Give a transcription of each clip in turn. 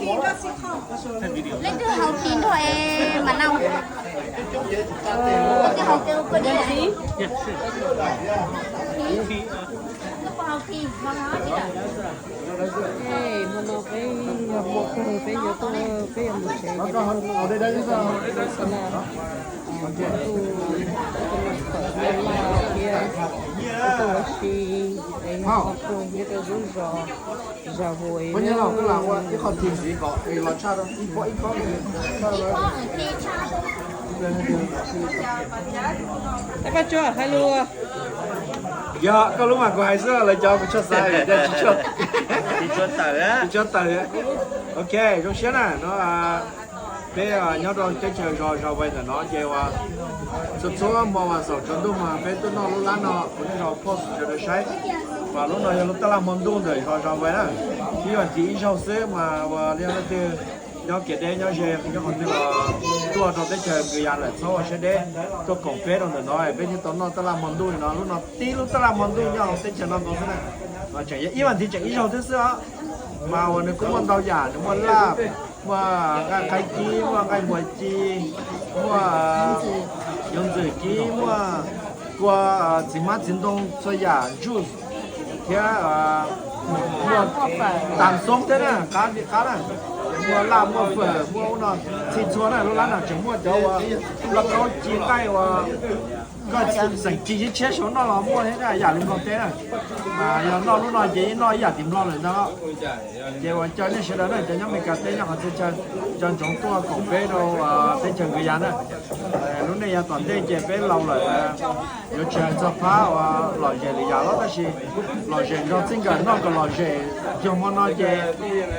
Leej twg haus phim nrog es mas nau. Leej twg haus phim nrog es. Hmo no peb yog hmo kawg, peb yuav tuaj, peb yuav mus tsev ces peb tuaj noj xab laj, tuaj noj fawm noj laj thiab tuaj ua si es yog hmo kawg nyob rau lub zos Zas Vuas. Paj Tsua hais lus. Yog koj lub mas kuv hais xwb, lawv cov kuv tshaj xav, tsis tshua tawm. Ok, zoo siab na no. Peb nyob rau teb chaws zos Zas Vuas ntawm no ces uas txhua txhua hmo mas xaum tsaus ntuj mas peb tuaj noj lub lab no, kuv nej zos post sawv daws saib. Mas lub no yog lub taj laj hmo ntuj ntawm zos Zas Vuas na. Ib vas thiv ib zaug xwb mas uas yog leej twg nyob kev deb nyob ze nyob qhov twg los tuaj rau teb chaws Nkws Yas lawm txhob ua siab deb, tuaj koom peb rau ntawm no peb thiaj tau noj taj laj hmo ntuj no. Lub no tib lub taj laj hmo ntuj nyob hauv teb chaws no nkaus xwb na. Tseem yog ib vas thiv tseem ib zaug thiab xwb os. Mas uas nws kuj muaj ntau yam, nws muaj laj, muaj nqaij qaib kib, muaj nqaij npua ci, muaj yoov ntxwm kib, muaj kua txiv hmab txiv ntoo txhua yam, juice thiab muaj tas xoob thiab na, qab li qab na. Muaj laj muaj fawm muaj ub no, txhij txhua na. Lub lab no tseem muaj cov uas lauj kaub ci nqaij uas koj xeem ci ib tshiab saum no los muaj thiab na, yam li Nplog teb na. Yog noj lub no ces yeej noj ib yam tim Nplog lawm ntag. Ces uas caw nej sawv daws na, cov nyob Meskas teb nyob qhov txhia chaw, cov ntsoov tuaj koom peb rau teb chaws Nkws Yas na. Lub neej yav tom ntej ces peb laus lawm, yuav tsis hais txog phab uas lom zem li yam los tab sis lom zem nrog txij nkawm noj kom lom zem, yog hmo no ces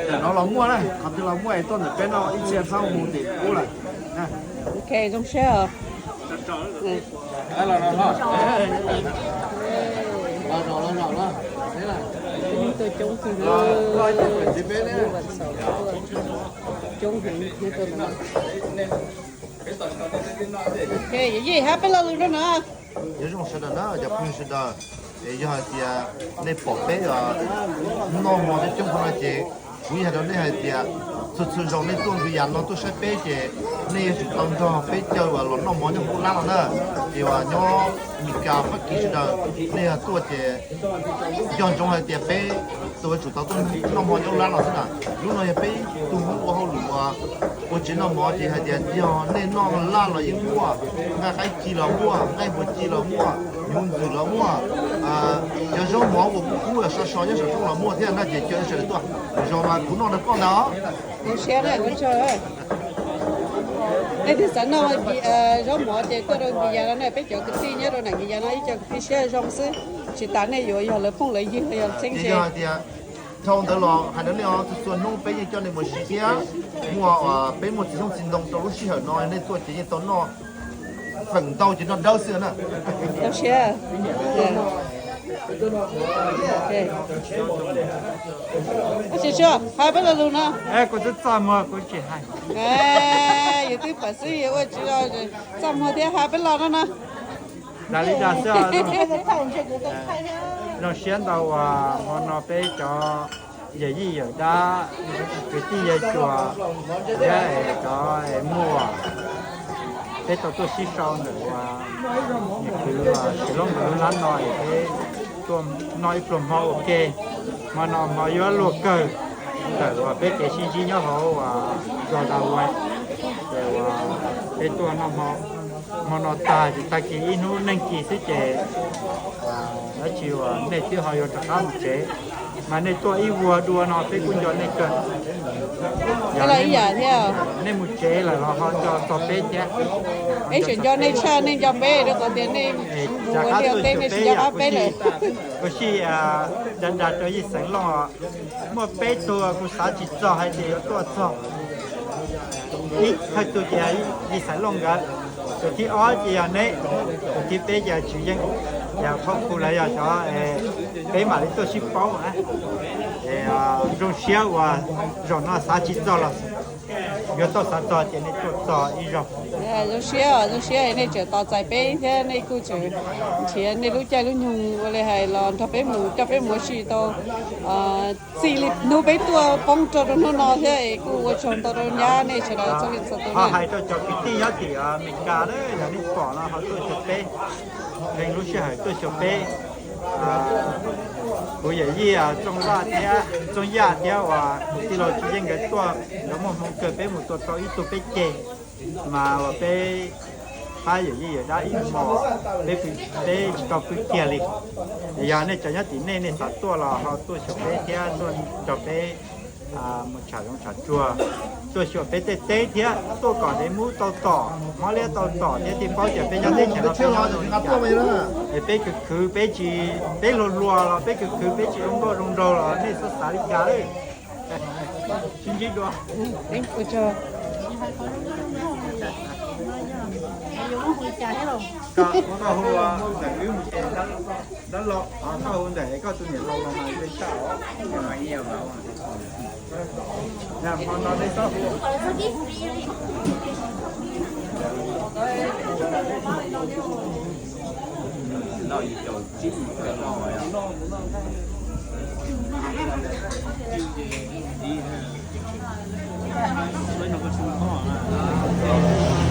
ntawm no los muaj na, qhov twg los muaj es tuaj ntawm peb noj ib txhia txhob mus tim ub lawm. Ok, zoo siab. Coob heev nyob rau ntawm no. Yij hab peb lo lus rau no. Nyob zoo sawv daws na cov phooj ywg sawv daws, es yog hais tias nej pom peb noj hmo coob coob qhov no ces kuv yeej hais rau nej hais tias txhua txhua zaus nej tuaj Nkws Yas no tuaj saib peb ces nej yuav tsum tau nrog peb caw uas los noj mov nyob hauv lab no na. Es uas nyob Meskas Fab Kis sawv daws, nej yog tuaj ces nco ntsoov hais tias peb tus yuav tsum tau tuaj noj mov nyob lab no xwb na. Lub no yog peb tus mus ua hauj lwm uas ua tsev noj mov ces hais tias yog nej noj laj los yeej muaj, nqaij qaib ci los muaj, nqaij npua ci los muaj, yoov ntxwm los muaj, cov zaub mov uas kub kub so so nyob saum roob los muaj thiab na. Ces caw nej sawv daws tuaj, zos mas kuv noj rau koj ntag. Zoo siab na, ua tsaug. Leej twg xav noj zaub mov ces tuaj rau Nkis Yas no na, peb cov kwv tij nyob rau nram Nkis Yas no ib co kwv tij siab zoo xwb, tsis tas nej yuav yog lawv phooj lawv ywg los yog txheeb ze. Dhau ntawd los hais rau nej os, txhua txhua hnub peb yeej coj nej mus ua si thiab muaj, peb muaj txiv xyoob txiv ntoo rau lub sij hawm no, nej tuaj ces yeej tau noj feem ntau ces noj dawb xwb na. Zoo siab. Tab sis Tsua, hais peb lo lus no. Kuv twb txaj muag, kuv tsis hais. Yus twb pom xwb, yus ua tsis txaj muag thiab, hais peb lo no no. Dag li dag xwb. Zoo siab ntau uas hmo no peb cov yawm yij yawm dab, kwv tij yawg cuas thiab cov muam, peb tau tuaj sib sau ntawm uas niam kwv Siv Looj nkawd lub lab no es peb tuaj noj ib pluag hmo ua ke. Hmo no hmo yuav luag kawg ntawm uas peb kev sib ntsib nyob hauv uas zos Zas Vuas, ces uas peb tuaj noj hmo no tag ces tag kis ib hnub neeg kis xwb ces dab tsi uas nej twb ho yuav rov qab mus tsev, mas nej tuaj ib vuag dua no peb kuj nco nej kawg. Yog nej mus tsev lawm los ho nco txog peb thiab. Peb tseem nco nej tshaj nej nco peb, rau qhov tias nej mus ua liaj teb nej tsis nco qab peb lawm. Kuv sij da da rau Yij Xeev Looj, muaj peb tug kuv xav tsis txog hais tias yuav tuaj txog. Ib thawj tug ces Yij Xeev Looj nkawd, tus thib ob ces yog neb, tus thib peb ces Tswv Yeej, yog Phauj Khu lawv yog cov, peb mam li tuaj sib paub. Zoo siab uas zaum no xav tsis txog los Yuav tau xav txog ces nej tuaj txog ib zaug. Zoo siab, zoo siab nej tseem tos txais peb thiab nej kuj tseem nrhiav nej lub caij lub nyoog ua li hais los nrog peb mus, coj peb mus ua si tau txij li hnub peb tuaj poob rau rau hnub no thiab es kuj ua tsaug ntau rau nyab nej sawv daws txhua leej txhua tus. Ho hais rau cov kwv tij nyob tim Amelikas na, yog nej pom no ho tuaj xyuas peb, pheej lub sij hawm tuaj xyuas peb. Kuv yawm yij Txooj Vaj thiab Txooj Yaj thiab uas kuv tij laug Tsis Yeej nkawd tuaj, nkawd muaj hmoo kawg peb mus tua tau ib tug peb ceg, mas uas peb pab yawm yij yawm dab ib hmos, peb pw, peb tsis tau pw kiag li. Yog nej cov nyob tim nej, nej xav tuaj los ho tuaj xyuas peb thiab tuaj nrog peb mus tsham zoov tsham tsuag, tuaj xyuas peb tej teb thiab tuaj kom dev mub tau tom, mob liab tau tom thiab thiaj paub tias peb nyob teb chaws no peb nyob zoo li cas. Es peb khwv khwv peb tsis, peb hluas hluas los peb khwv khwv peb tsis zoo nkauj zoo nraug los nej txhob xav li cas lawm. Sib ntsib dua. Koj hu ntawm wb mus ces dab laug, koj hu ntawm koj tus niam laus los mas dej tag os. Hmo no dej tag.